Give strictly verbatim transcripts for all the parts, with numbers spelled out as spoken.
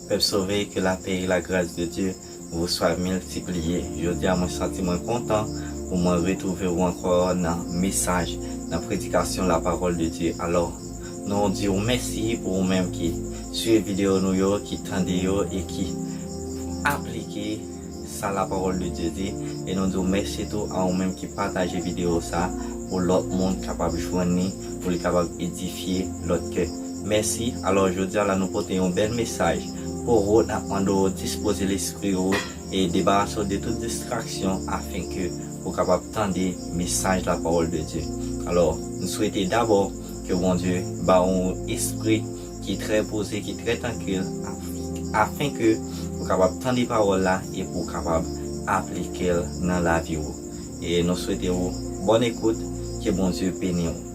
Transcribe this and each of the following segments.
Pèp sove, ke lapè e lagras de Dye vou swa miltipliye. Jodi a, mwen santi mwen kontan pou mwen retwouve w ankò nan mesaj, nan predikasyon lapawòl de Dye. Alò, nou di w mèsi pou ou menm ki swiv videyo nou yo, ki tande yo e ki aplike sa lapawòl de Dye di. E nou di w mèsi tou a ou menm ki pataje videyo sa pou lòt moun kapab jwenn li, pou li kapab edifye lòt kè. Mèsi. Alò, jodi a la, nou pote yon bèl mesaj pou ou, n ap mande w dispoze lespri ou e debarase w de tout distraksyon, afenke ou kapab tande mesaj lapawòl de Dye. Alò, nou swete dabò ke Bondye ba w yon espri ki trè poze, ki trè trankil, af-, afenke ou kapab tande pawòl la e pou w kapab aplike l nan lavi w. E nou swete w bòn ekout, ke Bondye beni w.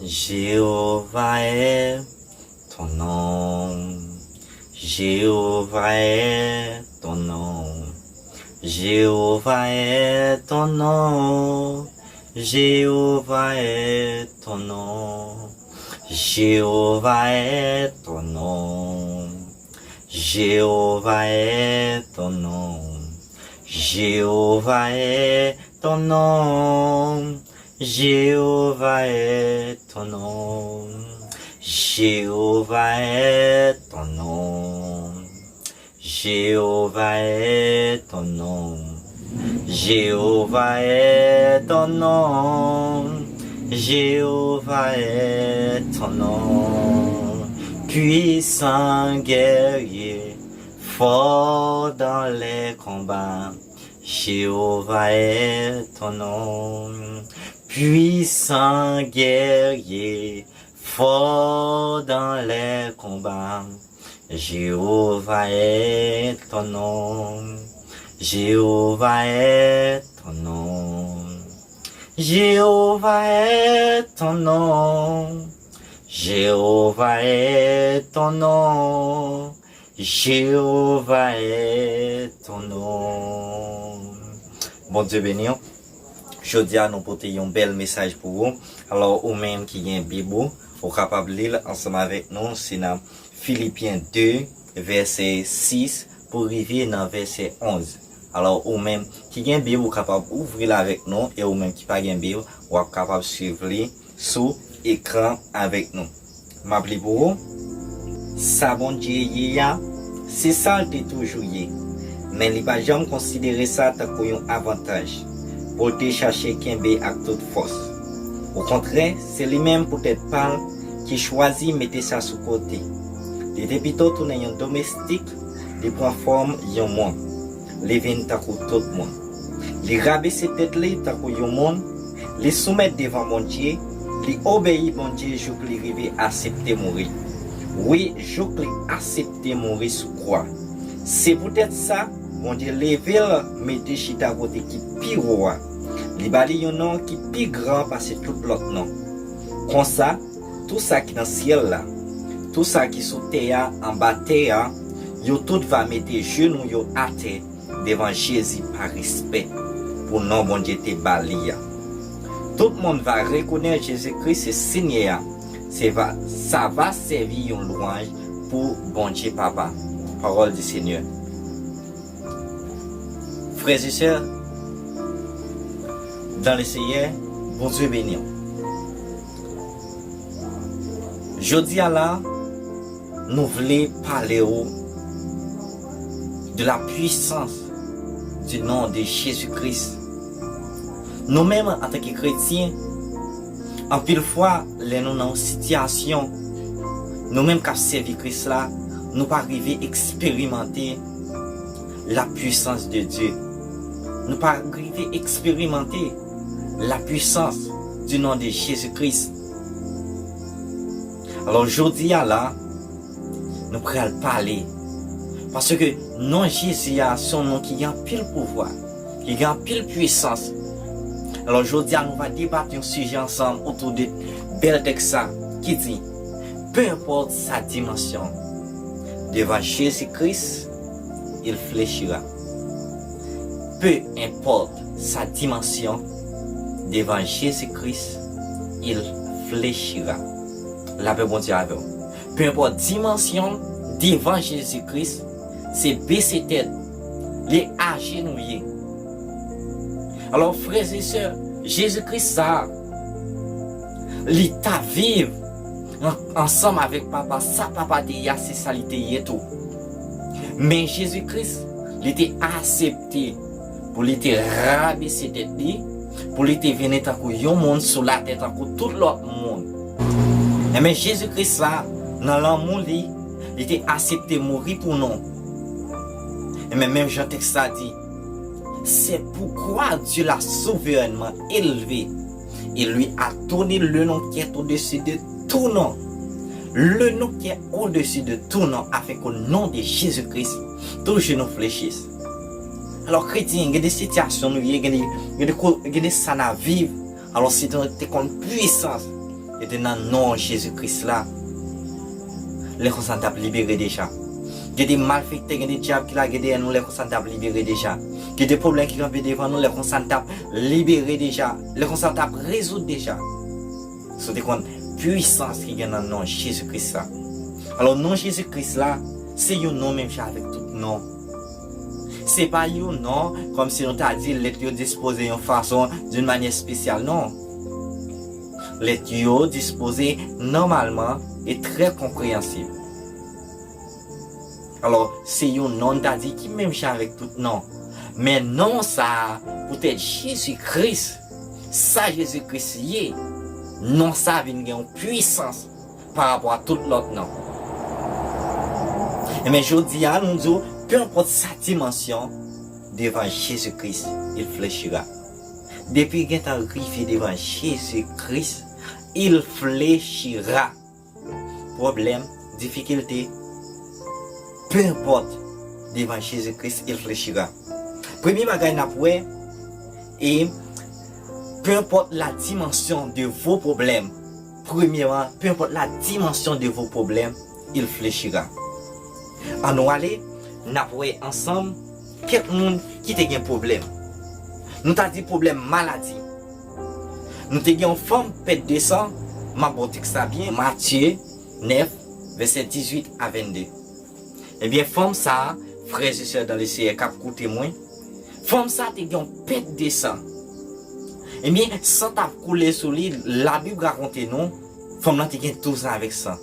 Jewova est ton nom. Jewova est ton nom. Jewova est ton nom. Jewova est ton nom. Jewova est ton nom. Jewova est ton nom. Jewova est ton nom. Jewova est ton nom. Jewova est ton nom. Jewova est ton nom. Jewova est ton nom. Jewova est ton nom. Puissant guerrier, fort dans les combats. Jewova est ton nom. Puissant guerrier, fort dans les combats. Jewova est ton nom. Jewova est ton nom. Jewova est ton nom. Jewova est ton nom. Jewova est ton nom. Bondye beni w. Jodi a, nou pote yon bèl mesaj pou ou. Alò, ou menm ki gen Bib ou, ou kapab li l ansanm avèk nou. Se nan Filipyen de, vèsè sis pou rive nan vèsè onz. Alò, ou menm ki gen Bib, ou kapab ouvri l avèk nou, e ou menm ki pa gen Bib, w ap kapab swiv li sou ekran avèk nou. M ap li pou ou. Sa Bondye ye a, se sa l te toujou ye. Men li pa janm konsidere sa tankou yon avantaj pou l te chache kenbe ak tout fòs. Okontrè, se li menm poutèt pa l ki chwazi mete sa sou kote. Li te pito tounen yon domestik, li pran fòm yon moun. Li vin tankou tout moun. Li rabese tèt li tankou yon moun, li soumèt devan Bondye, li obeyi Bondye jouk li rive aksepte mouri. Wi, jouk li aksepte mouri sou kwa. Se poutèt sa, Bondye leve l, mete chita kote ki pi wo a. Li ba li yon non ki pi gran pase tout lòt non. Konsa, tou sa ki nan syèl la, tou sa ki sou tè a, anba tè a, yo tout va mete jenou yo atè devan Jezi pa respè pou non Bondye te ba li a. Tout moun va rekonèt Jezi Kris se Senyè a. Se va, sa va sèvi yon lwanj pou Bondye Papa. Parole du Seigneur. Frères et sœurs, dans le Seigneur, Bondye beni w. Jodi a la, nou vle pale w de la puissance du nom de Jésus-Christ. Nou menm, antanke kretyen, anpil fwa, lè nou nan yon sitiyasyon, nou menm k ap sèvi Kris la, nou pa rive eksperimante la puissance de Dieu. Nou pa rive eksperimante la puissance du nom de Jésus-Christ. Alò, jodi a la, nou pral pale. Paske non Jezi a, se yon non ki gen anpil pouvwa, ki gen anpil pwisans. Alò, jodi a, nou va debat yon sijè ansanm otou de bèl tèks sa ki di, peu importe sa dimension, devant Jésus-Christ, il fléchira. Peu importe sa dimension, devant Jésus-Christ, il fléchira. Lapè Bondye avè w. Peu importe dimension, devant Jésus-Christ, se bese tèt, li ajenouye. Alò, frè e sè, Jezi Kris sa a, li ta viv an-, ansanm avèk Papa. Sa Papa te ye a, se sa li te ye tou. Men Jezi Kris, li te aksepte pou li te rabese tèt li, pou li te vini tankou yon moun sou latè, tankou tout lòt moun. Enben, Jezi Kris la, nan lanmou li, li te aksepte mouri pou nou. Enben, menm jan tèks la di, c'est pourquoi Dieu l'a souverainement élevé et lui a donné le nom qui est au-dessus de tout nom. Le nom qui est au-dessus de tout nom, afin qu'au nom de Jésus-Christ, tout genou fléchisse. Alò, kretyen, gen de sitiyasyon nou ye, gen de, gen de ko-, gen de sa n ap viv. Alò, si nou te konn pwisans ki te nan non Jezi Kris la, lè konsa n t ap libere deja. Gen de malfektè, gen de dyab ki lage dèyè nou, lè konsa n t ap libere deja. Gen de pwoblèm ki kanpe devan nou, lè konsa n t ap libere deja. Lè konsa n t ap rezoud deja. Si w te konn pwisans ki gen nan non Jezi Kris la. Alò, non Jezi Kris la, se yon non menm jan avèk tout non. Se pa yon non kòmsi nou ta di lèt yo dispoze yon fason, d'une manière spéciale, non. Lèt yo dispoze nòmalman e trè konpreyansib. Alò, se yon non, n ta di, ki menm jan avèk tout non. Men non sa a, poutèt Jezi Kris, sa Jezi Kris ye, non sa a vin gen yon pwisans pa rapò a tout lòt non. Enben, jodi a, nou di w, peu importe sa dimension, devant Jésus-Christ, il fléchira. Depi gentan rive devan Jezi Kris, il fléchira. Pwoblèm, difikilte, peu importe, devant Jésus-Christ, il fléchira. Premye bagay n ap wè, e peu importe la dimension de vos problèmes, premyèman, peu importe la dimension de vos problèmes, il fléchira. Ann nou ale, n ap wè ansanm kèk moun ki te gen pwoblèm. Nou ta di pwoblèm maladi. Nou te gen yon fanm pèt de san, m ap ba w tèks la byen, Matye nèf, vèsè dizuit a vennde. Ebyen, fanm sa a, frè e sè dan le Seyè k ap koute mwen, fanm sa a te gen yon pèt de san. Ebyen, san t ap koule sou li, Labib rakonte nou, fanm lan te gen douz an avèk san.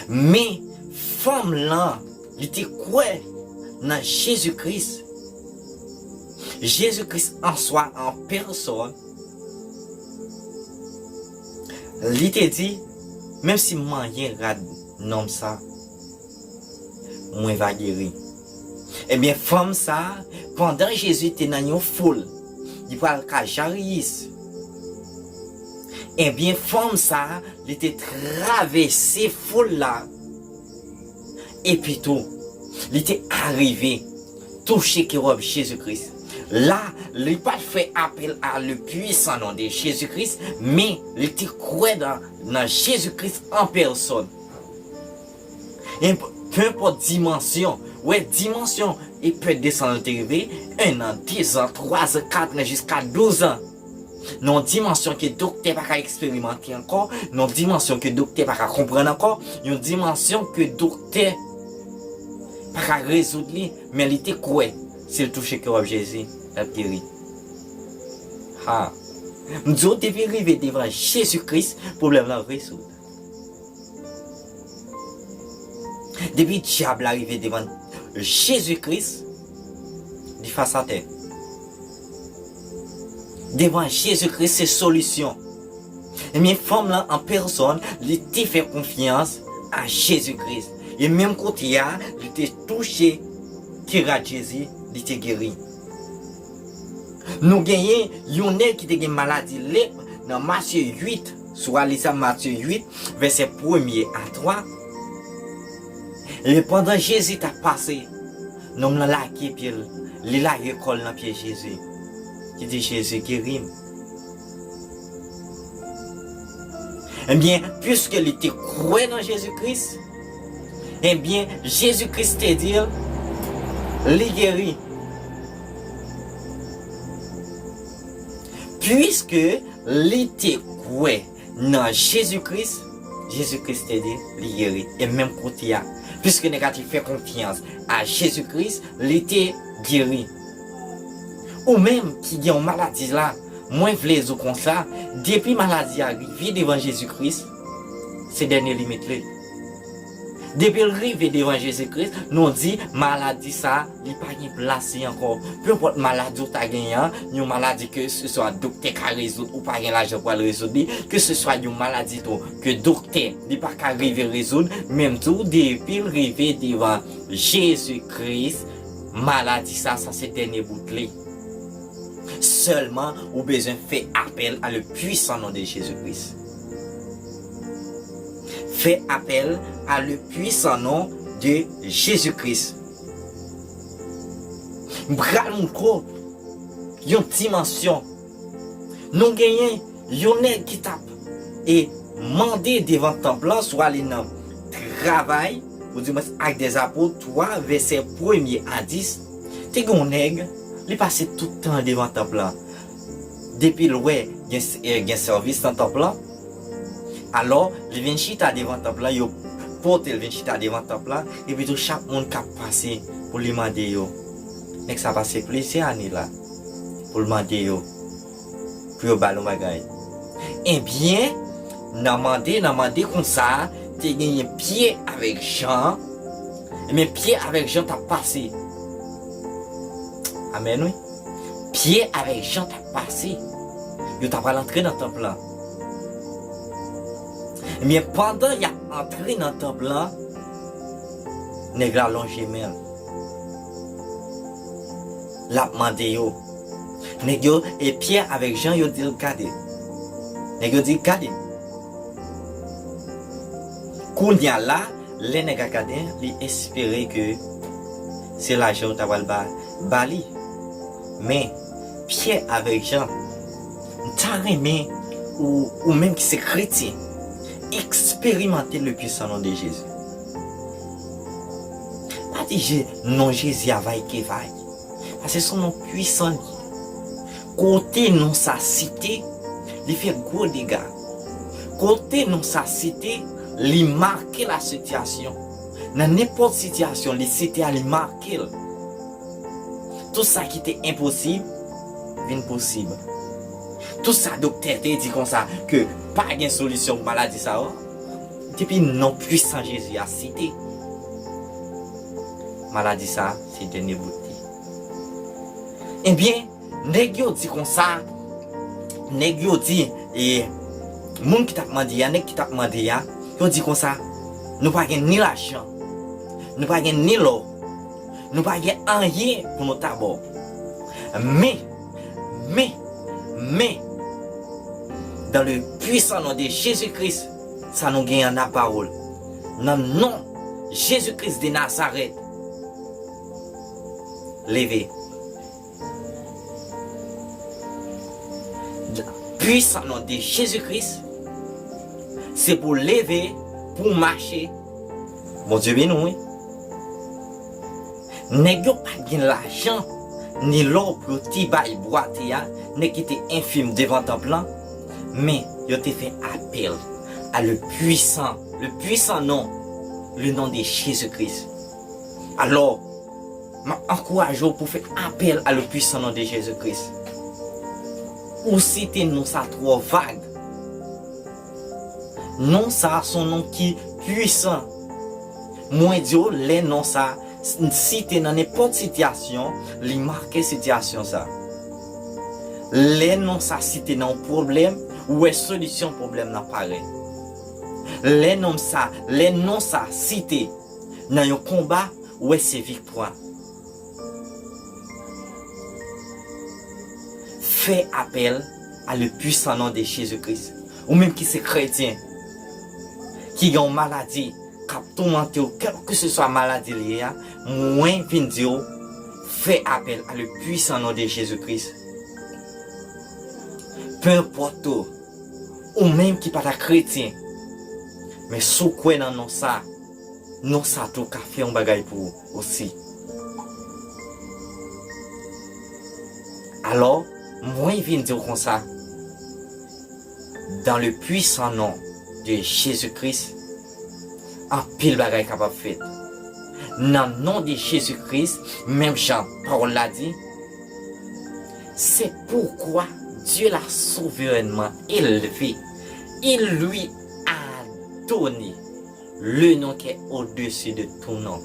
Men, fanm lan, li te kwè nan Jezi Kris. Jezi Kris an swa, an pèsòn, li te di, menm si m manyen rad nonm sa, mwen va geri. Ebyen, fanm sa a, pandan Jezi te nan yon foul, li pral ka Jayis. Ebyen, fanm sa a, li te travèse foul la. Epi tou, li te arive touche kewòb Jezi Kris. La, li pa t fè apèl a le puissant nom de Jésus-Christ, men li te kwè nan, nan Jezi Kris an pèsòn. E p-, peu importe dimansyon, wè dimansyon, e pèt de san l te rive, en an, de zan, twa zan, kat an, jiska douz an. Nan yon dimansyon ke doktè pa ka eksperimante ankò, nan yon dimansyon ke doktè pa ka konprann ankò, yon dimansyon ke doktè pa ka rezoud li, men li te kwè, si l touche kewòb Jezi, l ap geri. Ha! M di w, depi rive devan Jezi Kris, pwoblèm lan rezoud. Depi dyab la rive devan Jezi Kris, li fas atè. Devan Jezi Kris se solisyon. Ebyen, fanm lan an pèsòn, li te fè konfyans a Jezi Kris. E menm kote a, li te touche ti rad Jezi, li te geri. Nou genyen yon nèg ki te gen maladi lèp nan Matye uit, si w al li sa, Matye uit, vèsè premye a twa. E pandan Jezi t ap pase, nonm lan lage pye l, li lage kò l nan pye Jezi. Li di, Jezi, geri m. Ebyen, piske li te kwè nan Jezi Kris, ebyen, Jezi Kris te di l, li geri. Piske li te kwè nan Jezi Kris, Jezi Kris te di, li geri. E menm kote a, piske nèg la te fè konfyans a Jezi Kris, li te geri. Ou menm ki gen yon maladi la, mwen vle di w konsa, depi maladi a rive devan Jezi Kris, se dènye limit li. Depi l rive devan Jezi Kris, nou di maladi sa, li pa gen plas li ankò. Penpòt maladi w ta genyen an, yon maladi ke se swa doktè ka rezoud, ou pa gen lajan pou al rezoud li, ke se swa yon maladi tou ke doktè, li pa ka rive rezoud, menm tou, depi l rive devan Jezi Kris, maladi sa, sa se dènye bout li. Sèlman, ou bezwen fè apèl a le puissant nom de Jésus-Christ. Fè apèl a le puissant nom de Jésus-Christ. M pral montre w yon dimansyon. Nou genyen yon nèg ki t ap e mande devan tanp lan, swa li nan Travay, ou di mwen Ak dè Apot twa, vèsè premye a dis, te gen yon nèg, li pase tout tan devan tanp lan. Depi l wè gen, eh, gen sèvis nan tanp lan, alò, li vin chita devan tanp lan, yo pote l vin chita devan tanp lan, epi tou chak moun k ap pase pou li mande yo. Nèg sa pase plizyè ane la pou l mande yo, pou yo ba l yon bagay. Ebyen, nan mande, nan mande konsa, te genyen Pyè avèk Jan. Ebyen, Pyè avèk Jan t ap pase. Amèn, wi. Pyè avèk Jan t ap pase. Yo t ap pral antre nan tanp lan. Ebyen, pandan y ap antre nan tanp lan, nèg la lonje men l. L ap mande yo. Nèg yo, e Pyè avèk Jan, yo di l, "Gade." Nèg yo di, "Gade." Kounye a la, lè nèg la gade, li espere ke se lajan yo ta pral ba, ba li. Men, Pyè avèk Jan, m ta renmen ou, ou menm ki se kretyen, eksperimante le puissant nom de Jésus. Pa di Je-, non Jezi a vay ke vay. Paske se yon non pwisan li ye. Kote non sa site, li fè gwo dega. Kote non sa site, li make la sitiyasyon. Nan nenpòt sitiyasyon li site a, li make l. Tout sa ki te enposib vin posib. Tout sa doktè te di konsa ke pa gen solisyon pou maladi sa yo, depi non pwisan Jezi a site, maladi sa se dènye bout li. Ebyen, nèg yo di konsa, nèg yo di, e, moun ki t ap mande a, nèg ki t ap mande a, yo di konsa, "Nou pa gen ni lajan, nou pa gen ni lò, nou pa gen anyen pou nou ta ba w. Men, men, men, dans le puissant nom de Jésus-Christ, sa nou genyen an, n ap ba w l. Nan non Jezi Kris de Nazarèt, leve." Pwisan non de Jezi Kris, se pou leve, pou mache. Bondye beni w, wi. Nèg yo pa t gen lajan ni lò pou yo te bay bwate a, nèg ki te enfim devan tanp lan, men yo te fè apèl a le puissant, le puissant nom, le nom de Jésus-Christ. Alò, m ap ankouraje w pou fè apèl a le puissant nom de Jésus-Christ. Ou site non sa twò vag. Non sa a se yon non ki pwisan. Mwen di w, lè non sa a s-, site nan nenpòt sitiyasyon, li make sitiyasyon sa. Lè non sa site nan yon pwoblèm, ou wè solisyon pwoblèm nan parèt. Lè non sa, lè non sa site nan yon konba, ou wè se viktwa. Fè apèl a le puissant nom de Jésus-Christ. Ou menm ki se kretyen, ki gen yon maladi k ap toumante w, kèlkeseswa maladi l ye a, mwen vin di w, fè apèl a le puissant nom de Jésus-Christ. Penpòt ou, Ou menm ki pa ta kretyen, men si w kwè nan non sa, non sa tou ka fè yon bagay pou ou osi. Alò, mwen vin di w konsa, dans le puissant nom de Jésus-Christ, anpil bagay kapab fèt. Nan non de Jezi Kris, menm jan pawòl la di, c'est pourquoi Dieu l'a souverainement élevé, il lui a donné le nom qui est au-dessus de tout nom,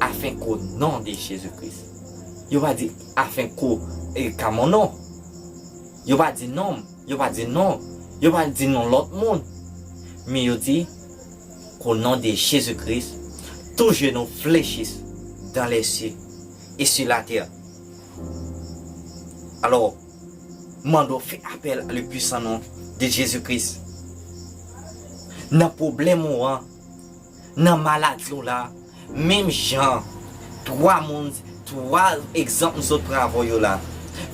afin qu'au nom de Jésus-Christ. Yo pa di afin qu'au, eh, qu'à mon nom. Yo pa di non, yo pa di non, yo pa di non lòt moun. Men yo di qu'au nom de Jésus-Christ, tout genou fléchisse dans les cieux et sur la terre. Alò, mande w fè apèl a le puissant nom de Jésus-Christ. Nan pwoblèm ou an, nan maladi w la, menm jan twa moun, twa egzanp m sot pran avè w yo la.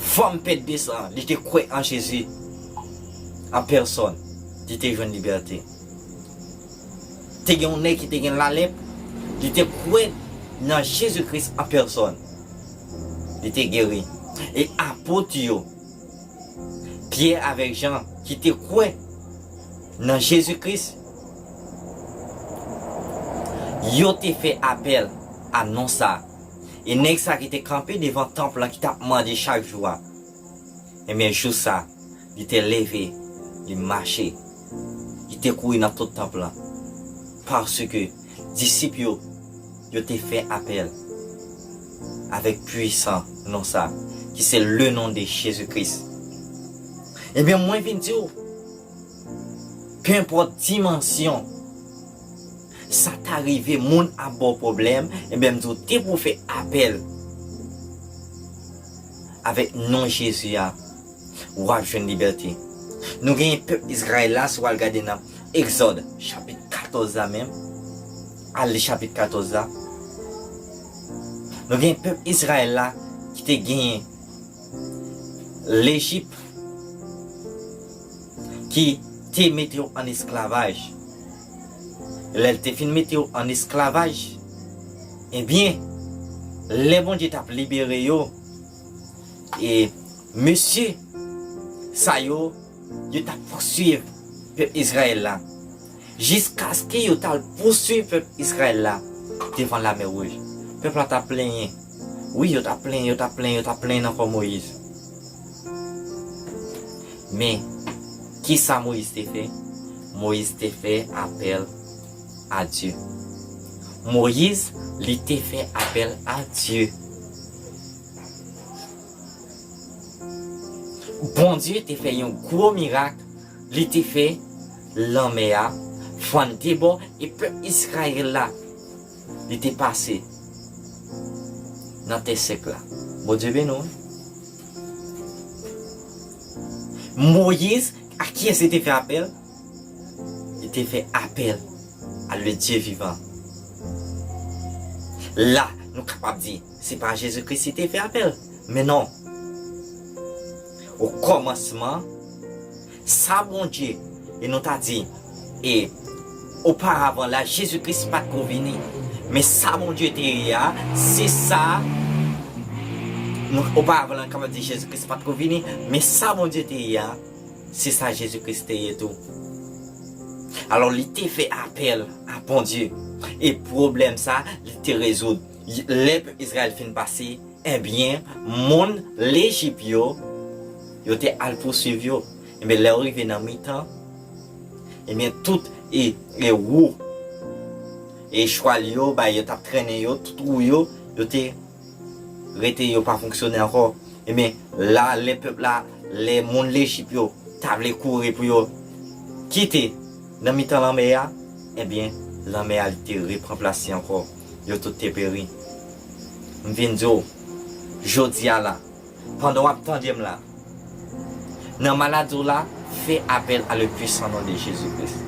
Fanm pèt de san, li te kwè an Jezi an pèsòn, li te jwenn libète. Te gen yon nèg ki te gen lalèp, li te kwè nan Jezi Kris an pèsòn, li te geri. E apot yo, Pyè avèk Jan, ki te kwè nan Jezi Kris, yo te fè apèl a non sa. E nèg sa ki te kanpe devan tanp lan, ki t ap mande chak jou a, ebyen, jou sa, li te leve, li mache, li te kouri nan tout tanp lan. Paske disip yo, yo te fè apèl avèk pwisan non sa, ki se le nom de Jésus-Christ. Ebyen, mwen vin di w, penpòt dimansyon sa ta rive, moun ap ba w pwoblèm, ebyen, m di w, depi w fè apèl avèk non Jezi a, w ap jwenn libète. Nou genyen pèp Izrayèl la, si w al gade nan Egzòd, chapit katòz la menm, al li chapit katòz la. Nou genyen pèp Izrayèl la ki te genyen Lejip, ki te mete yo an esklavaj. Lè l te fin mete yo an esklavaj, ebyen, lè Bondye t ap libere yo, e mesye sa yo, yo t ap pouswiv pèp Izrayèl la, jiskaske yo t al pouswiv pèp Izrayèl la devan Lamè Wouj. Pèp la t ap plenyen. Wi, yo t ap plenyen, yo t ap plenyen, yo t ap plenyen nan kò Moyiz. Men, kisa Moyiz te fè? Moyiz te fè apèl a Dye. Moyiz, li te fè apèl a Dye. Bondye te fè yon gwo mirak, li te fè lanmè a fann de bò, e pèp Izrayèl la, li te pase nan tè sèk la. Bondye beni w. Moyiz, a kiyès li te fè apèl? Li te fè apèl a le Dieu vivant. La, nou kapab di, se pa Jezi Kris li te fè apèl. Men non. O kòmansman, sa Bondye, e nou ta di, e oparavan la, Jezi Kris pa t ko vini. Men sa Bondye te ye a, se sa, nou, oparavan la, nou kapab di Jezi Kris pa t ko vini, men sa Bondye te ye a, se sa Jezi Kris te ye tou. Alò, li te fè apèl a Bondye. E pwoblèm sa, li te rezoud. Lè pèp Izrayèl fin pase, ebyen, moun Lejip yo, yo te al pouswiv yo. Ebyen, lè yo rive nan mitan, ebyen, tout e, e wou, e chwal yo, bay yo t ap trennen yo, tout wou yo, yo te rete, yo pa fonksyone ankò. Ebyen, la, lè pèp la, lè moun Lejip yo ta vle kouri pou yo kite nan mitan lanmè a, ebyen, lanmè a li te repran plas li ankò. Yo tout te peri. M vin di w, jodi a la, pandan w ap tande m la, nan maladi w la, fè apèl a le puissant nom de Jésus-Christ.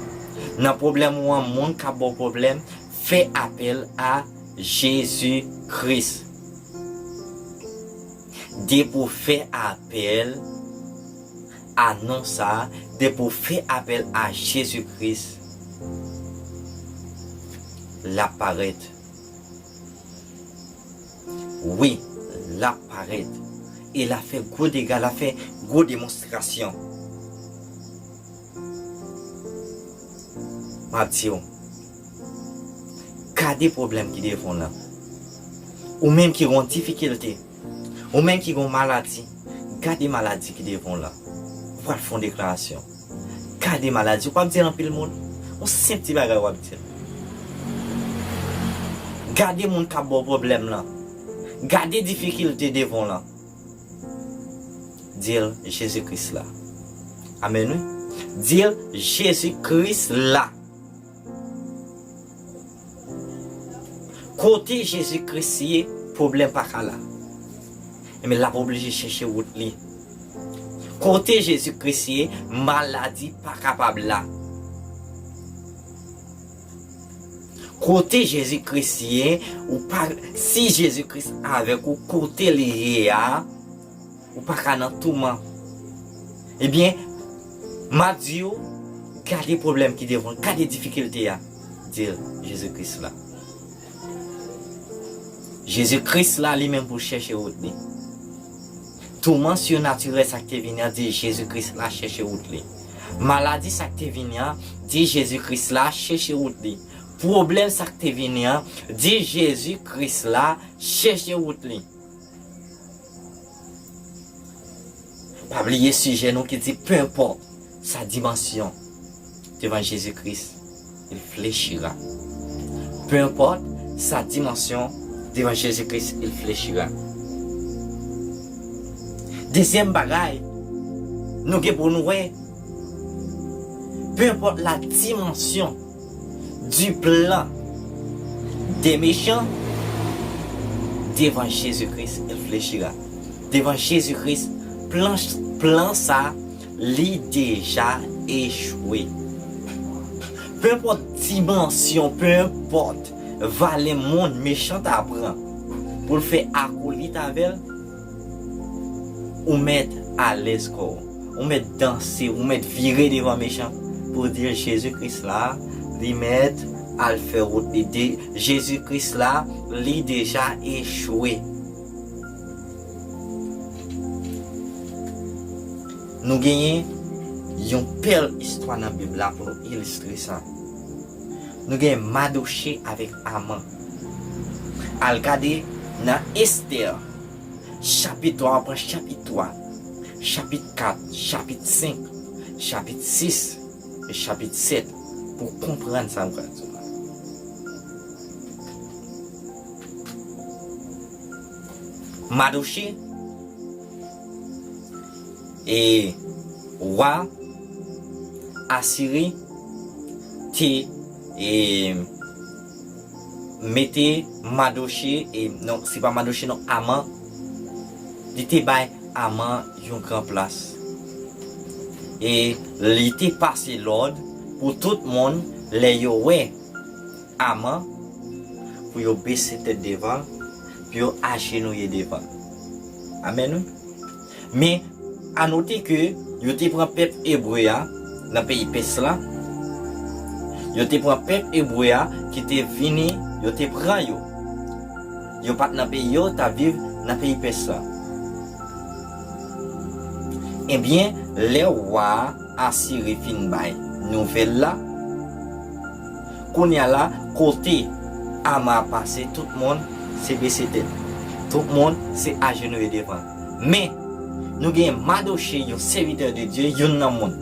Nan pwoblèm ou an, moun k ap ba w pwoblèm, fè apèl a Jezi Kris. Depi w fè apèl anons sa a, depi w fè apèl a Jezi Kris, l ap parèt. Wi, l ap parèt. E l ap fè gwo dega, l ap fè gwo demonstrasyon. M ap di w, gade pwoblèm ki devan w lan. Ou menm ki gen yon difikilte, ou menm ki gen yon maladi, gade maladi ki devan w lan. Ou pral fè yon deklarasyon. Gade maladi, ou p ap di l anpil mo, yon senp ti bagay w ap di l. Gade moun k ap ba w pwoblèm lan. Gade difikilte devan w lan. Di l Jezi Kris la. Amèn, wi. Di l Jezi Kris la. Kote Jezi Kris ye, pwoblèm pa ka la. Ebyen, l ap oblije chèche wout li. Kote Jezi Kris ye, maladi pa kapab la. Kote Jezi Kris ye, ou pa, si Jezi Kris avèk ou, kote li ye a, ou pa ka nan touman. Ebyen, m ap di w, gade pwoblèm ki devan, gade difikilte a, di l Jezi Kris la. Jezi Kris la, li menm pou chèche wout li. Touman sinatirèl sa k te vini an, di Jezi Kris la chèche wout li. Maladi sa k te vini an, di Jezi Kris la chèche wout li. Pwoblèm sa k te vini an, di Jezi Kris la chèche wout li. Pa bliye sijè nou ki di, peu importe sa dimension, devant Jésus-Christ, il fléchira. Peu importe sa dimension, devant Jésus-Christ, il fléchira. Dezyèm bagay, nou gen pou nou wè, peu importe la dimension du plan des méchants, devant Jésus-Christ, il fléchira. Devan Jezi Kris, plan, plan sa, li deja echwe. Peu importe dimansyon, peu importe valè monn mechan ta pran pou l fè akolit avè l, ou mèt alèz kò w. Ou mèt danse, ou mèt vire devan mechan pou di l Jezi Kris la, li mèt al fè wout li. De, Jezi Kris la, li deja echwe. Nou genyen yon pèl istwa nan Bib la pou nou ilistre sa. Nou genyen Madoche avèk Aman. Al gade nan Estè, chapit twa, w ap pran chapit twa, chapit kat, chapit senk, chapit sis e chapit sèt pou w konprann sa m pral di w la. Madoche, e, wa Asiri te, e, mete Madoche, e, non, se pa Madoche, non, Aman. Li te bay Aman yon gran plas. E li te pase lòd pou tout moun, lè yo wè Aman, pou yo bese tèt devan l, pou yo ajenouye devan l. Amèn, wi. Men, anote ke yo te pran pèp ebre a nan peyi Pès la. Yo te pran pèp ebre a ki te vini, yo te pran yo. Yo pa t nan peyi yo, yo t ap viv nan peyi Pès la. Ebyen, lè wa Asiri fin bay nouvèl la, kounye a la, kote Aman ap pase, tout moun se bese tèt. Tout moun se ajenouye devan. Men, nou gen Madoche, yon sèvitè de Dye, youn nan moun,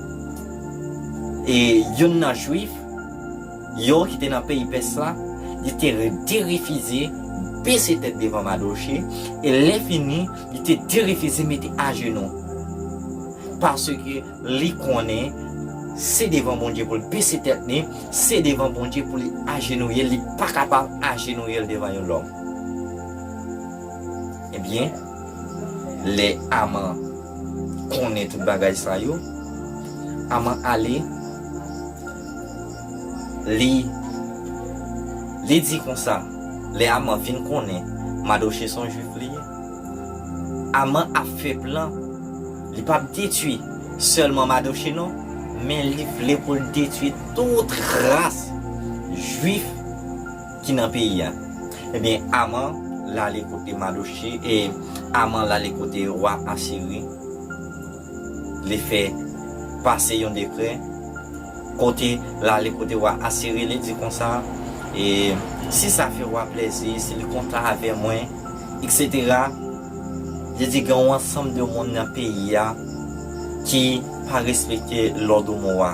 e youn nan Jwif yo ki te nan peyi Pès la, li te re-, derefize bese tèt devan Madoche, e lè fini, li te derefize mete ajenou. Paske li konnen se devan Bondye pou l bese tèt li, se devan Bondye pou li ajenouye, li pa kapab ajenouye l devan yon lòm. Ebyen, lè Aman konnen tout bagay sa yo, Aman ale, li, li di konsa, lè Aman vin konnen Madoche se yon Jwif li ye, Aman ap fè plan, li p ap detwi sèlman Madoche non, men li vle pou l detwi tout ras jwif ki nan peyi a. Ebyen, Aman l ale kote Madoche, e Aman l ale kote wa Asiri. Li fè pase yon dekrè kote l ale kote wa Asiri, li di konsa, e si sa fè wa plèzi, si li kontan avè mwen, etsetera. Li di gen yon ansanm de moun nan peyi a ki pa respekte lòd ou mwa.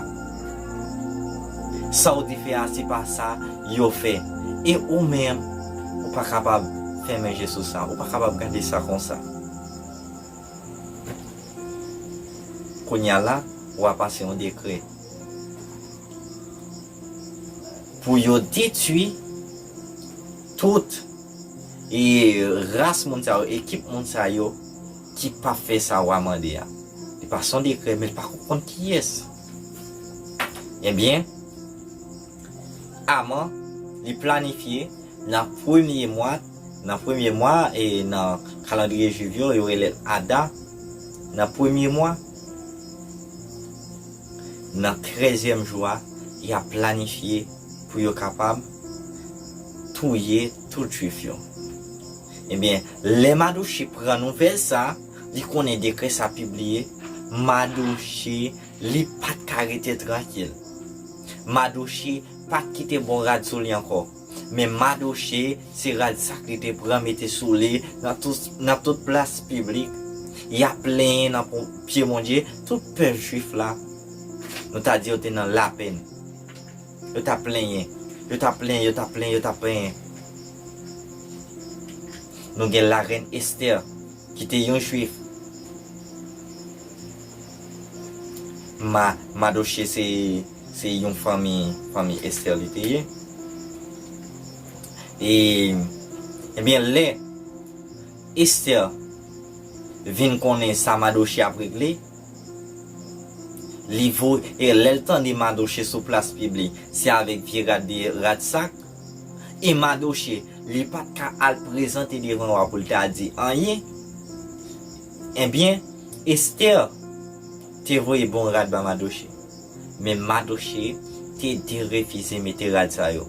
Sa w di fè a, se pa sa yo fè. E ou menm, ou pa kapab fèmen je sou sa, ou pa kapab gade sa konsa. Kounye a la, w a pase yon dekrè pou yo detwi tout e ras moun sa yo, ekip moun sa yo ki pa fè sa w a mande a. Li pa se yon dekrè, men li pa konn kiyès. Ebyen, Aman, li planifye nan premye mwa, nan premye mwa, e nan kalandriye jwif yo, yo rele l Ada, nan premye mwa, nan trèzyèm jou a, y ap planifye pou yo kapab touye tout jwif yo. Ebyen, lè Madoche pran nouvèl sa, li konnen dekrè sa pibliye, Madoche, li pa t ka rete trankil. Madoche pa t kite bon rad sou li ankò. Men Madoche, se rad sa k li te pran mete sou li nan tout, nan tout plas piblik. Y ap plenyen nan pye Bondye, tout pèp jwif la, nou ta di yo te nan lapenn. Yo t ap plenyen, yo t ap plenyen, yo t ap plenyen, yo t ap plenyen. Nou gen larèn Estè, ki te yon jwif. Ma, Madoche se, se yon fanmi, fanmi Estè li te ye. E, ebyen, lè Estè vin konnen sa Madoche ap regle, li vo, e lè l tande Madoche sou plas piblik, se avèk vye rad de rad sak, e Madoche, li pa t ka al prezante devan wa pou l ta di anyen. Ebyen, Estè te voye bon rad ba Madoche. Men Madoche te derefize mete rad sa yo.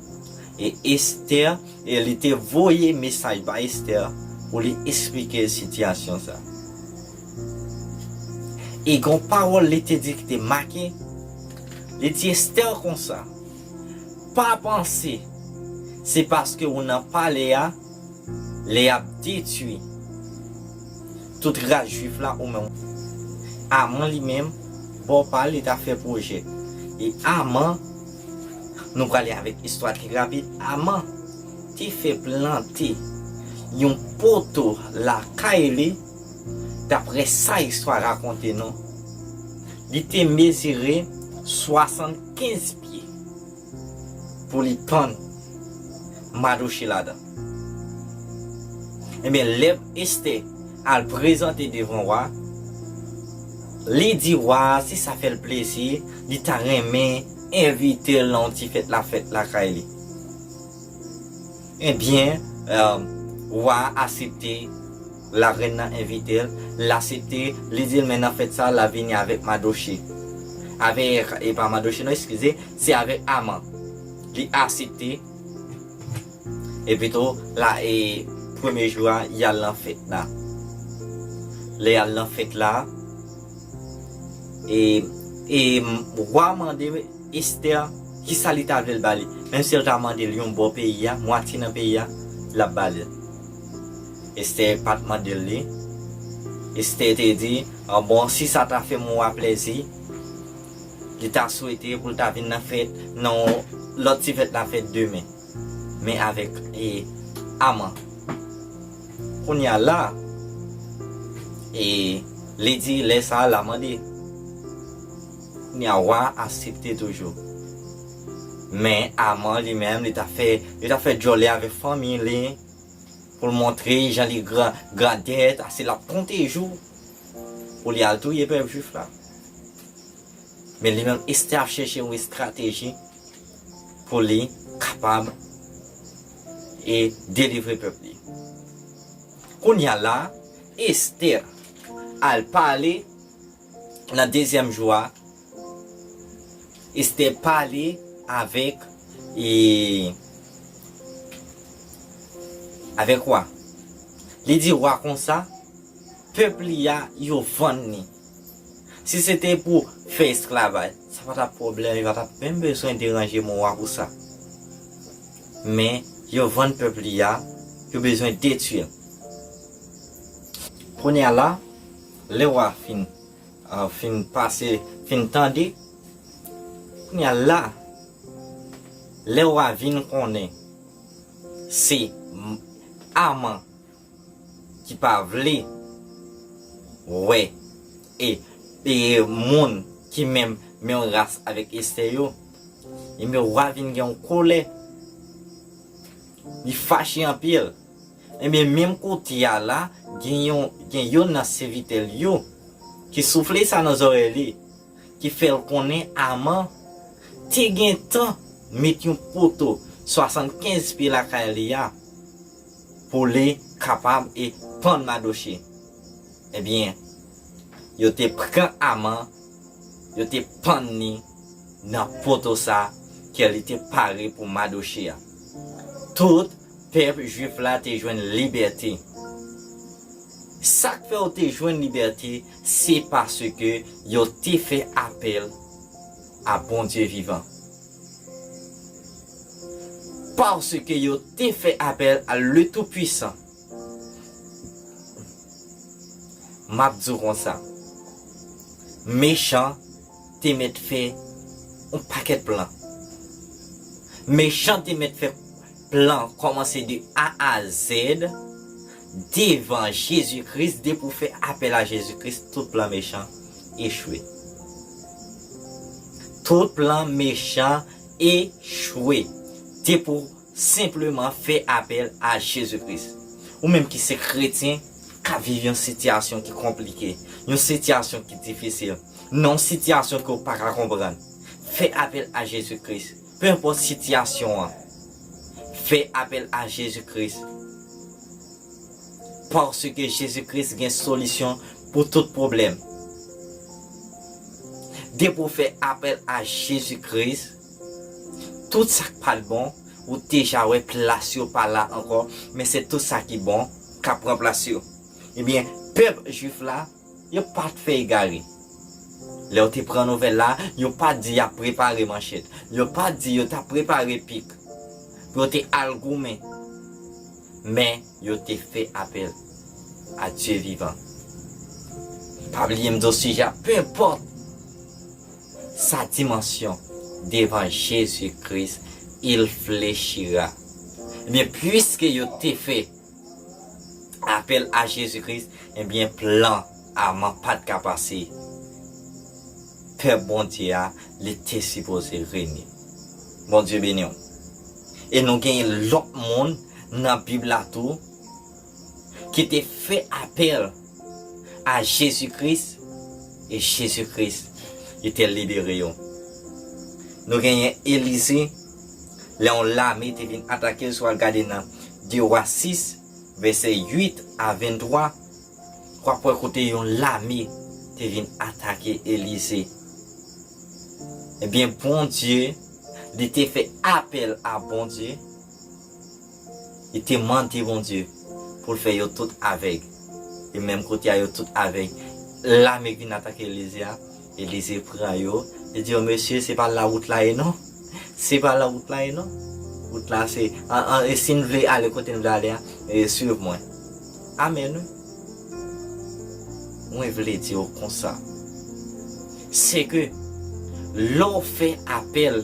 E Estè, e li te voye mesaj ba Estè pou li eksplike l sitiyasyon sa. E gon pawòl li te di ki te make, li di Estè konsa, pa panse se paske ou nan palè a, lè y ap detwi tout ras jwif la, ou menm. Aman li menm, bò pa l, li ta fè pwojè. E Aman, nou prale avèk istwa ki rapid, Aman te fè plante yon poto lakay li, daprè sa istwa rakonte nou. Li te mezire swasannkenz pye pou li pann Madoche ladan. Ebyen, lè Estè al prezante devan wa, li di wa a, si sa fè l plezi, li ta renmen envite l nan yon ti fèt la fèt lakay li. Ebyen, eh, wa a aksepte, larèn nan envite l, l aksepte, li di l men nan fèt sa, l ap vini avèk Madoche. Avèk, e pa Madoche non, eskize, se avèk Aman. Li aksepte. Epi tou, la, e premye jou a, y al nan fèt la. Lè y al nan fèt la, e, e wa mande Estè kisa li ta vle l ba li. Menm si l ta mande l yon bò peyi a, mwatye nan peyi a, l ap ba li l. Estè pa t mande l li. Estè te di, ah, bon, si sa ta fè mwen wa plezi, li ta swete pou l ta vin nan fèt, nan lòt ti fèt la fèt demen. Men avèk, e, Aman. Kounye a la, e, li di lè sa a l a mande. Kounye a wa a aksepte toujou. Men Aman li menm, li ta fè, li ta fè djòlè avèk fanmi li pou l montre jan li gran, grandèt, ase l ap konte jou pou li al touye pèp jwif la. Men li menm, Estè ap chèche yon estrateji pou li kapab e delivre pèp li. Kounye a la, Estè al pale nan dezyèm jou a, Estè pale avèk, e, avèk wa. Li di wa konsa, pèp li a, yo vann li. Si se te pou fè esklavaj, sa pa t ap pwoblèm, li pa t ap menm bezwen deranje mon wa pou sa. Men, yo vann pèp li a, yo bezwen detwi l. Kounye a la, lè wa fin ah, fin pase, fin tande. Kounye a la, lè w a vin konnen se m- Aman ki pa vle wè e, e moun ki menm, menm ras avèk Estè yo, ebyen w a vin gen yon kòlè. Li fache anpil. Ebyen, menm kote a la, gen yon, gen youn nan sèvitè l yo ki soufle sa nan zòrèy li, ki fè l konnen Aman te gen tan met yon poto swasannkenz pye lakay li a pou li kapab e pann Madoche. Ebyen, yo te pran Aman, yo te pann li nan poto sa ke li te pare pou Madoche a. Tout pèp jwif la te jwenn libète. Sa k fè yo te jwenn libète, se paske yo te fè apèl a Bondye vivan. Paske yo te fè apèl a le Tout-Puissant. M ap di w konsa, mechan te mèt fè yon pakèt plan. Mechan te mèt fè plan kòmanse de A a Z devan Jezi Kris, depi w fè apèl a Jezi Kris, tout plan mechan echwe. Tout plan mechan echwe. Depi w senpleman fè apèl a Jezi Kris. Ou menm ki se kretyen, k ap viv yon sitiyasyon ki konplike, yon sitiyasyon ki difisil, nan yon sitiyasyon ke w pa ka konprann, fè apèl a Jezi Kris. Pe enpòt sitiyasyon an, fè apèl a Jezi Kris. Paske Jezi Kris gen solisyon pou tout pwoblèm. Depi w fè apèl a Jezi Kris, tout sa k pa t bon, ou deja wè plas yo pa la ankò, men se tout sa ki bon k ap pran plas yo. Ebyen, pèp jwif la, yo pa t fè egare. Lè yo te pran nouvèl la, yo pa t di y ap prepare manchèt. Yo pa t di yo t ap prepare pik pou yo te al goumen. Men, yo te fè apèl a Dye vivan. Pa bliye m di w sijè a, pe enpòt sa dimansyon, devan Jezi Kris, il fléchira. Ebyen, piske yo te fè apèl a Jezi Kris, ebyen, plan Aman pa t ka pase. Pèp Bondye a, li te sipoze rene. Bondye beni w. E nou genyen lòt moun nan Bib la tou ki te fè apèl a Jezi Kris, e Jezi Kris, li te libere yo. Nou genyen Elize, lè yon lame te vin atake l, si w al gade nan de Wa sis, vèsè uit a venntwa, w ap wè kote yon lame te vin atake Elize. Ebyen, Bondye, li te fè apèl a Bondye, li te mande Bondye pou l fè yo tout avèg. E menm kote a, yo tout avèg. Lame k vin atake Elize a, Elize pran yo, li di yo, "Mesye, se pa la wout la ye non. Se pa la wout la ye non. Wout la se, an, an, e si n vle ale kote n vle ale a, e, swiv mwen." Amèn, wi. Mwen vle di w konsa, se ke lè w fè apèl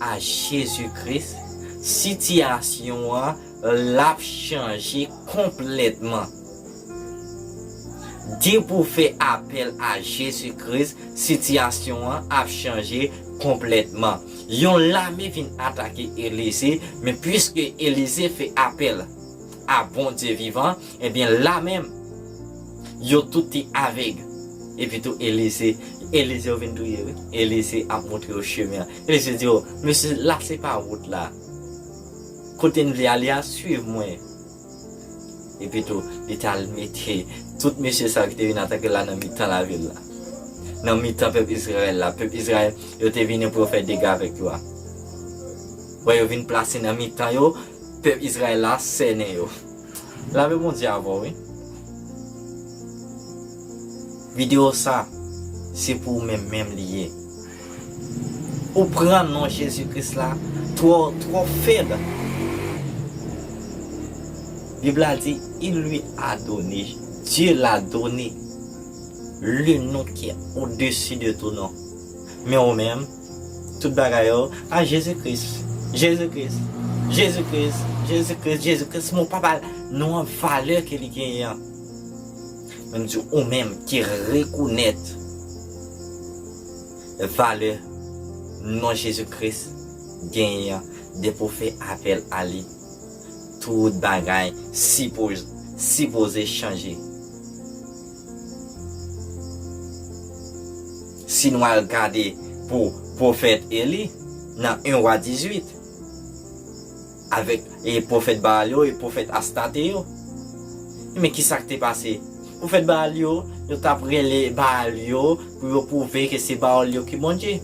a Jezi Kris, sitiyasyon an l ap chanje konplètman. Depi w fè apèl a Jezi Kris, sitiyasyon an ap chanje konplètman. Yon lame vin atake Elize, men piske Elize fè apèl a Bondye vivan, ebyen, la menm, yo tout te avèg. Epi tou, Elize, Elize yo vin touye, wi. Elize ap montre yo chemen an. Elize di yo, "Mesye, la se pa wout la. Kote n vle ale a, swiv mwen." Epi tou, li t al mete tout mesye sa yo ki te vin atake l la nan mitan lavil la. nan mitan pèp Izrayèl la. Pèp Izrayèl, yo te vini pou yo fè dega avèk yo a. Wè, yo vin plase nan mitan yo, pèp Izrayèl la sènen yo. Lapè Bondye avè w, wi. Videyo sa, se pou ou menm menm li ye. Ou pran non Jezi Kris la twò, twò fèb. Bib la di, il lui a donné, Dieu l'a donné le nom qui est au-dessus de tout nom. Men ou menm, tout bagay yo, a Jezi Kris, Jezi Kris, Jezi Kris, Jezi Kris, Jezi Kris, men w pa ba non an valè ke li genyen an. Men m di ou menm ki rekonèt valè non Jezi Kris genyen an, depi w fè apèl a li, tout bagay sipoz-, sipoze chanje. Si nou al gade pou pwofèt Eli nan en Wa dizuit, avèk e pwofèt Baal yo e pwofèt Astarte yo, men kisa k te pase? Pwofèt Baal yo, yo t ap rele Baal yo pou yo pwouve ke se Baal yo ki Bondye.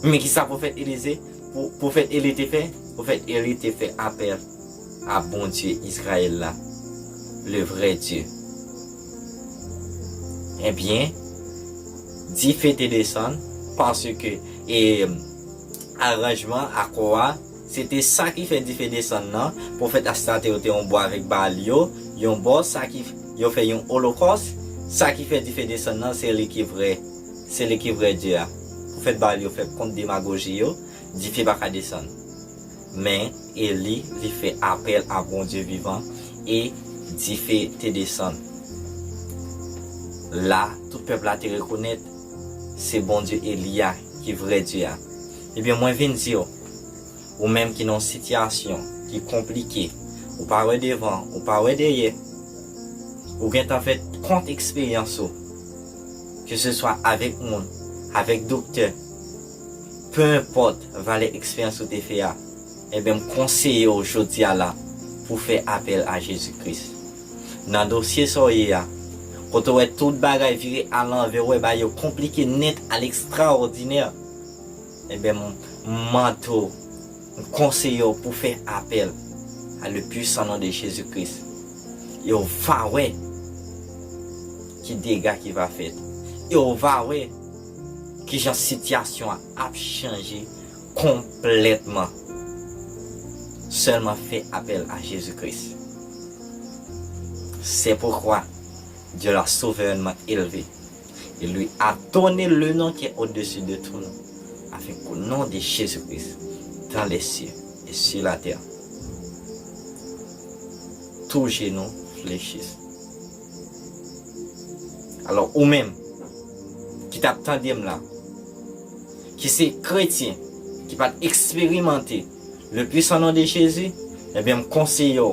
Men kisa pwofèt Elize, pwo-, pwofèt Eli te fè? Pwofèt Eli te fè apèl a Bondye Izrayèl la, le vrai Dieu. Ebyen, dife te desann, paske, e, aranjman, akò a, se te sa ki fè dife desann nan. Pwofèt Astarte yo te yon bò avèk Baal yo, yon bò, sa ki, yo fè yon olokòs, sa ki fè dife desann nan, se li ki vrè, se li ki vrè Dye a. Pwofèt Baal yo fè kont demagoji yo, dife pa ka desann. Men, Eli, li fè apèl a Bondye vivan e dife te desann. La, tout pèp la te rekonèt se Bondye Eli a ki vrè Dye a. Ebyen, mwen vin di w, ou menm ki nan yon sitiyasyon ki konplike, ou pa wè devan, ou pa wè dèyè, ou gentan fè kont eksperyans ou, ke se swa avèk moun, avèk doktè, pe enpòt valè eksperyans ou te fè a, ebyen, m konseye w jodi a la pou fè apèl a Jezi Kris. Nan dosye sa w ye a, kote w wè tout bagay vire alanvè, w wè bagay yo konplike nèt, à l'extraordinaire, ebyen, m, m mande w, m konseye w pou fè apèl à le puissant nom de Jésus-Christ. E w va wè ki dega ki va fèt. E w va wè kijan sitiyasyon an ap chanje konplètman. Sèlman fè apèl a Jezi Kris. C'est pourquoi Dieu l'a souverainement élevé. Il lui a donné le nom qui est au-dessus de tout nom, afin qu'au nom de Jésus-Christ, dans les cieux et sur la terre, tout genou fléchisse. Alò, ou menm ki t ap tande m la, ki se kretyen, ki pa t eksperimante le puissant nom de Jésus, ebyen, m konseye w,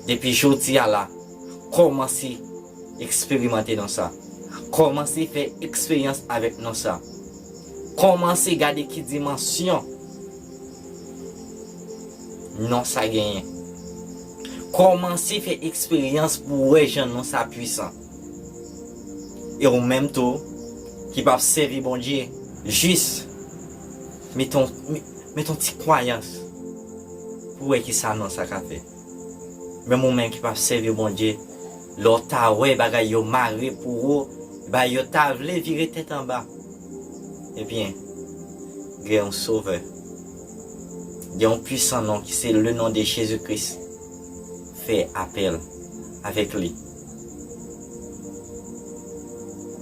depi jodi a la, kòmanse eksperimante non sa. Kòmanse fè eksperyans avèk non sa. Kòmanse gade ki dimansyon non sa genyen. Kòmanse fè eksperyans pou w wè jan non sa pwisan. E ou menm tou, ki p ap sèvi Bondye, jis mete yon, me-, mete yon ti kwayans pou w wè ki sa non sa ka fè. Menm ou menm ki p ap sèvi Bondye, lè w ta wè bagay yo mare pou ou, bagay yo ta vle vire tèt anba, ebyen, gen yon Sovè, gen yon pwisan non ki se le nom de Jezi Kris. Fè apèl avèk li.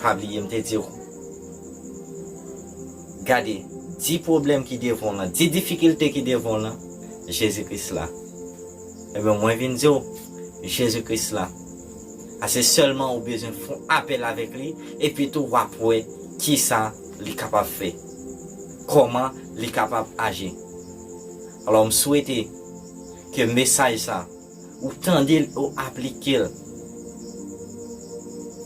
Pa bliye m te di w, gade, di pwoblèm ki devan w lan, di difikilte ki devan w lan, Jezi Kris la. Ebyen, mwen vin di w, Jezi Kris la. A se sèlman ou bezwen fè yon apèl avèk li, epi tou w ap wè kisa li kapab fè, kòman li kapab aji. Alò, m swete ke mesaj sa, ou tande l, ou aplike l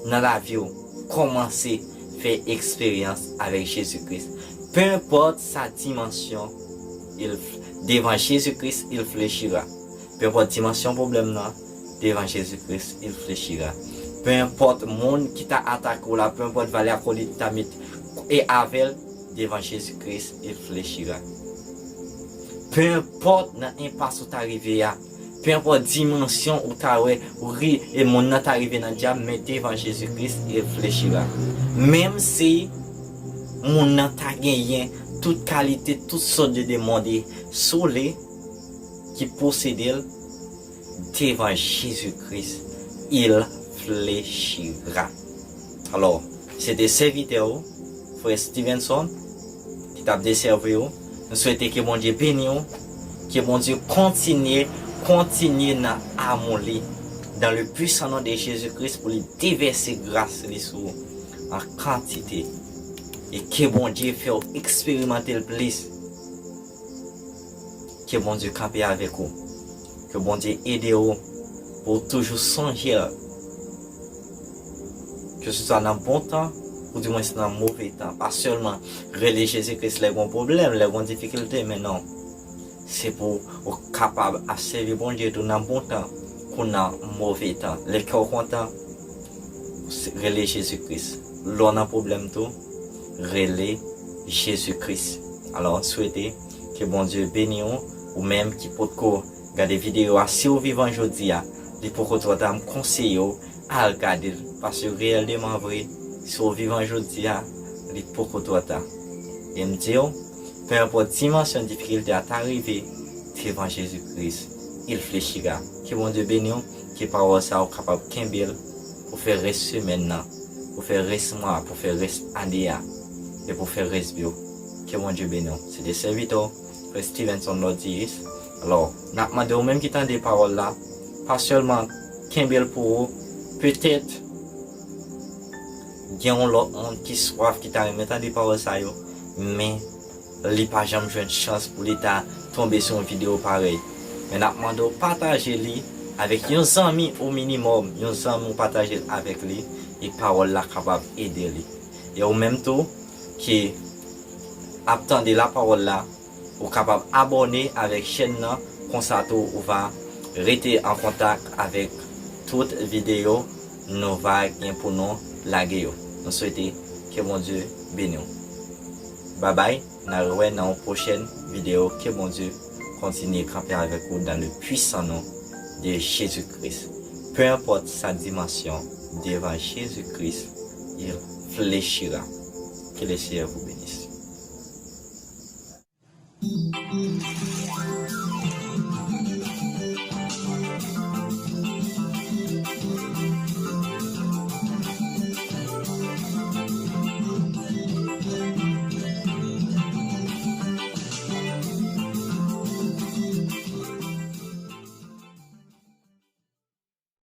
nan lavi w, kòmanse fè eksperyans avèk Jezi Kris. Peu importe sa dimension, il, devant Jésus-Christ, il fléchira. Peu importe dimension pwoblèm nan, devant Jésus-Christ, il fléchira. Peu importe moun ki ta atake w la, peu importe valè akolit ta met e avè l, devant Jésus-Christ, il fléchira. Peu importe nan enpas ou ta rive a, peu importe dimansyon ou ta wè, ou ri, e moun nan ta rive nan dyab, men devant Jésus-Christ, il fléchira. Menm si moun nan ta genyen tout kalite, tout sòt de demon sou li ki posede l, devant Jésus-Christ, il fléchira. Alò, se te sèvitè ou, frè Stevenson, ki t ap desèvi ou. Nou swete ke Bondye beni ou, ke Bondye kontinye, kontinye nan amou li, dans le puissant nom de Jésus-Christ, pou li devèse gras li sou ou an kantite. E ke Bondye fè w eksperimante l plis. Ke Bondye kanpe avèk ou. Ke Bondye ede ou pou w toujou sonje l. Keseswa nan bon tan, ou dimwens nan move tan. Pa sèlman rele Jezi Kris lè gon pwoblèm, lè gon difikilte, men non. Se pou ou kapab ap sèvi Bondye tou nan bon tan, kou nan move tan. Lè kè w kontan, rele Jezi Kris. Lè w nan pwoblèm tou, rele Jezi Kris. Alò, m swete ke Bondye beni w, ou menm ki potko gade videyo a, si w vivan jodi a, li poko twò ta, m konseye w al gade l, paske reyèlman vre, si w vivan jodi a, li poko twò ta. E m di w, peu importe dimansyon difikilte a ta rive, devant Jésus-Christ, il fléchira. Ke Bondye beni w, ke pawòl sa ou kapab kenbe l pou fè rès semèn nan, pou fè rès mwa, pou fè rès ane a, e pou fè rès vi w. Ke Bondye beni w. Se te sèvitè w, frè Stevenson Lordius. Alò, n ap mande ou menm ki tande pawòl la, pa sèlman kenbe l pou ou, petèt gen yon lòt moun ki swaf, ki ta renmen tande pawòl sa yo, men li pa janm jwenn chans pou li ta tonbe sou yon videyo parèy. Men n ap mande w pataje li avèk yon zanmi o minimòm, yon zanmi w pataje l avèk li, e pawòl la kapab ede li. E ou menm tou, ki ap tande lapawòl la, ou kapab abòne avèk chèn nan, konsa tou ou va rete an kontak avèk tout videyo nou va gen pou nou lage yo. Nou swete ke Bondye beni w. Babay, n a rewè nan yon pwochèn videyo. Ke Bondye kontinye kanpe avèk ou dans le puissant nom de Jésus-Christ. Peu importe sa dimension, devant Jésus-Christ, il fléchira. Que le Seigneur vous bénisse.